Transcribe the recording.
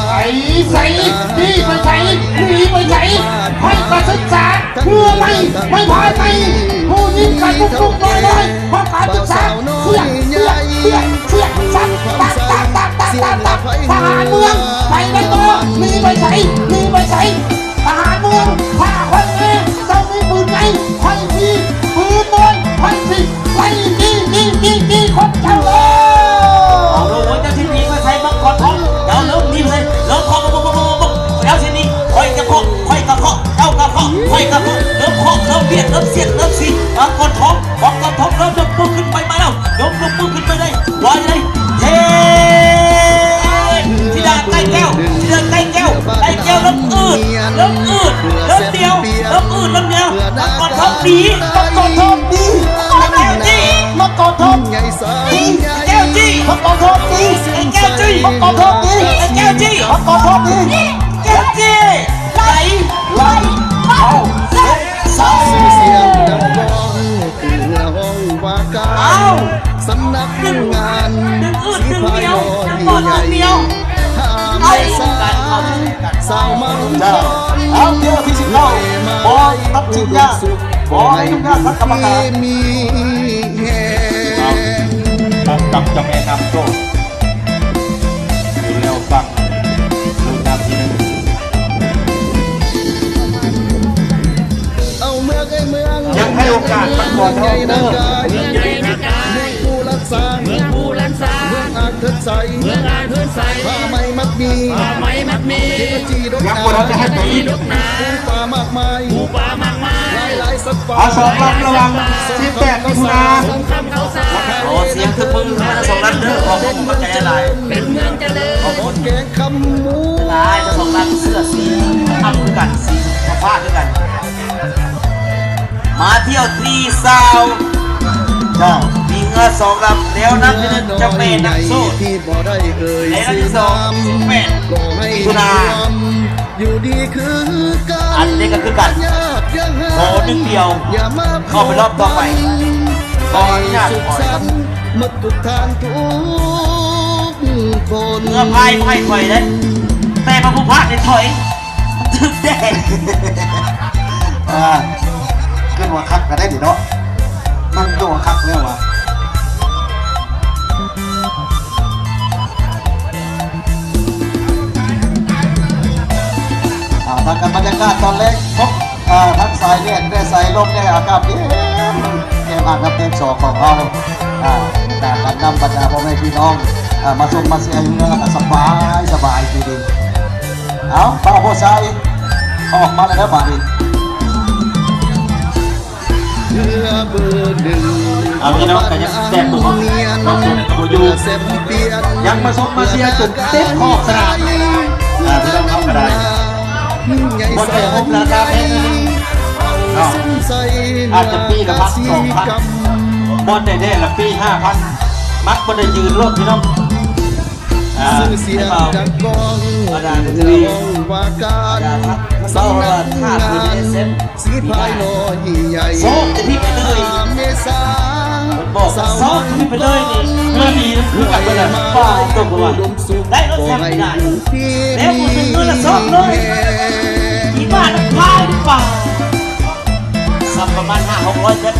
ໄປໃສ ໜີໄປໃສ ໜີໄປໃສ ຂ້ອຍກະສຶກສາເຮືອໃໝ່ ໄມ້ພາຍໃໝ່ ຜູ້ຍິງກະຕຸກໆນ້ອຍໆ ພວກການສຶກສາ ສຽກ ສຽກ ສຽກ ສຽກ ສັບ ຕັກ ຕັກ ຕັກ ຕັກ ຕັກ ຕັກ ທະຫານເມືອງ ໄປໄດ້ບໍ່ ໜີໄປໃສ ໜີໄປໃສ ທະຫານເມືອງ ຖ້າຂ້ອຍແມ່ ເຈົ້າມີປືນໃຫຍ່ ຂ້ອຍມີປືນນ້ອຍ ຂ້ອຍຊິໄລ່ຕີ ຕີ ຕີ ຕີຄົນເຈົ້າເລີຍ. ເອົາໂລດເວີຍ ເຈົ້າຊິໜີໄປໃສ ມັງກອນທອງ ເຈົ້າເລີ່ມໜີໄປ ເລີ່ມເຄາະ ເບິ່ງ ເບິ່ງ ເບິ່ງ ເບິ່ງ ເຈົ້າຊິໜີ ຂ້ອຍຈະເຄາະ ຂ້ອຍກະເຄາະ ເຈົ້າກະເຄາະ ຂ້ອຍກະເຄາະ ເລີ່ມເຄາະ ເລີ່ມບຽດ ເລີ່ມສຽດ ເລີ່ມສີ ມັງກອນທອງ ມັງກອນທອງ ເລີ່ມຍົກມືຂຶ້ນໄປມາແລ້ວ ຍົກ ຍົກມືຂຶ້ນໄປໄດ້ ໄວໄດ້ ເທ ທິດາໄກ່ແກ້ວ ທິດາໄກ່ແກ້ວ ໄກ່ແກ້ວ ເລີ່ມອືດ ເລີ່ມອືດ ເລີ່ມໜຽວ ເລີ່ມອືດ ເລີ່ມໜຽວ ມັງກອນທອງໜີ ມັງກອນທອງໜີ ມັງກອນທອງໜີ ມັງກອນທອງໜີ ໄກ່ແກ້ວຈີ້ ມັງກອນທອງໜີ ໄກ່ແກ້ວຈີ້ ມັງກອນທອງໜີ ໄກ່ແກ້ວຈີ້ ມັງກອນທອງໜີ ໄກ່ແກ້ວຈີ້ ໄຫຼ ໄຫຼ ເອົາ ເອົາ ເອົາ ສຽງດັງກ້ອງ ເພື່ອຫ້ອງວ່າການ ເອົ້າ ສຳນັກງານ ດຶງອືດ ດຶງໜຽວ ມັງກອນທອງໜຽວ ຫ້າເມສາ ສາວມັງກອນ ເອົາ ເທື່ອທີສິບເກົ້າ ບໍ່ຕັດສິນຍາ ບໍ່ໃຫ້ທຸກຍາກທັງກຳມະການ ມີແຮງ ພົບກັບເຈົ້າແມ່ນ້ຳໂຂງ ຢູ່ແລ້ວຟັງ ລຸ້ນນຳທີ່ໜຶ່ງ ເອົາເມືອງເອີຍເມືອງ ຍັງໃຫ້ໂອກາດມັນກ່ອນເນາະ ເມືອງໃຫຍ່ນາກາຍ ເມືອງໃຫຍ່ນາກາຍ ເມືອງພູລັນຊ້າງ ເມືອງພູລັນຊ້າງ ເມືອງອາດເທີນໄຊ ເມືອງອາດເທີນໄຊ ຜ້າໄໝມັດໝີ່ ຜ້າໄໝມັດໝີ່ ເຂດຈີ່ດົກໜາ ຍັງບໍ່ທັນໄດ້ໃຫ້ໄປອີກ ດອກໜາ ປູປາມາກມາຍ ປູປາມາກມາຍ ຫຼາຍໆສັດປ່າ ເອົາ ສອງລຳລະຫວ່າງສິບແປດມິຖຸນາ ຂໍສຽງຄືມືໃຫ້ທັງສອງລຳເດີ ຂອບຄຸນຂອບໃຈຫຼາຍ ເປັນເມືອງຈະເລີນ ຂອບຄຸນ ແກງຄຳໝູ ຫຼາຍທັງສອງລຳ ເສື້ອສີຄຳຄືກັນ ສີຟ້າຄືກັນ ມາທ່ຽວທີ່ຊາວ ເຈົ້າ ມີເຮືອສອງລຳ ແລ້ວນຳທີ່ໜຶ່ງເຈົ້າແມ່ນັກໂຊດ ທີ່ບໍ່ໄດ້ເອີ່ຍຊື່ນາມ ແລ້ວນຳທີ່ສອງ ສິບແປດ ກໍໃຫ້ມີຜູ້ນາ ຢູ່ດີຄືກັນ ອັນນີ້ກໍຄືກັນ ຂໍໜຶ່ງດຽວ ເຂົ້າໄປລອບຕໍ່ໄປ ຂໍອະນຸຍາດ ຂໍໃຫ້ສຸກສັນໝົດທຸກທ່ານທຸກຄົນ ເມື່ອພາຍບໍ່ໃຫ້ຂ້ອຍເດ້ ແຕ່ພະຜູ້ພາກໄດ້ຖອຍ ຖືກແດ່ ອ່າ ຄືວ່າຄັກກະໄດ້ນີ້ເນາະ ມັນຄືວ່າຄັກແລ້ວວ່າ ອ່າ ທາງການບັນຍາກາດຕອນແລງ ພົບ ອ່າ ທັງສາຍແດດແດ່ ສາຍລົມແດ່ ອາກາດເຢັນ ແກ້ມອ່າງນ້ຳແຕ່ງສອງຂອງເຮົາ ອ່າ ການນຳບັນດາພໍ່ແມ່ພີ່ນ້ອງ ອ່າ ມາຊົມມາເຊຍຢູ່ເຮືອນ ສະບາຍ ສະບາຍດີໆ ເອົາ ບ່າວຜູ້ຊາຍ ອອກມາແລ້ວເດີບາດນີ້. ເອົາ ພີ່ນ້ອງກໍຍັງແຊບບໍ່ ບໍ່ຢູ່ ຍັງມາຊົມມາເຊຍຈົນເຕັມຂອບສະໜາມ ອ່າ ພີ່ນ້ອງເຮົາກໍໄດ້ ບໍ່ໄດ້ຮົບລາຄາແພງເນາະ ອາດຈະປີລະພັນສອງພັນ ບ່ອນໃດແດ່ລະປີຫ້າພັນ ມັກບໍ່ໄດ້ຢືນໂລດພີ່ນ້ອງ ອ່າ ຊື່ສຽງດັງກ້ອງ ເມືອງວ່າການ ສຳນັກງານສີພາຍນ້ອຍໃຫຍ່ ໂຊກຈະທິດໄປເລີຍ ເມສາ ບອກວ່າໂຊກຈະທິດໄປເລີຍນີ້ ເງິນດີຄືກັນເບິດລະ ປ້າຕົກວ່າ ໄດ້ລົດແຊມໄດ້ ແລ້ວບໍ່ຊື້ເງິນລະໂຊກເລີຍ ອີບ້ານະພາຍຫຼືເປົ່າ ສັກປະມານຫ້າຫົກຮ້ອຍເຈັດ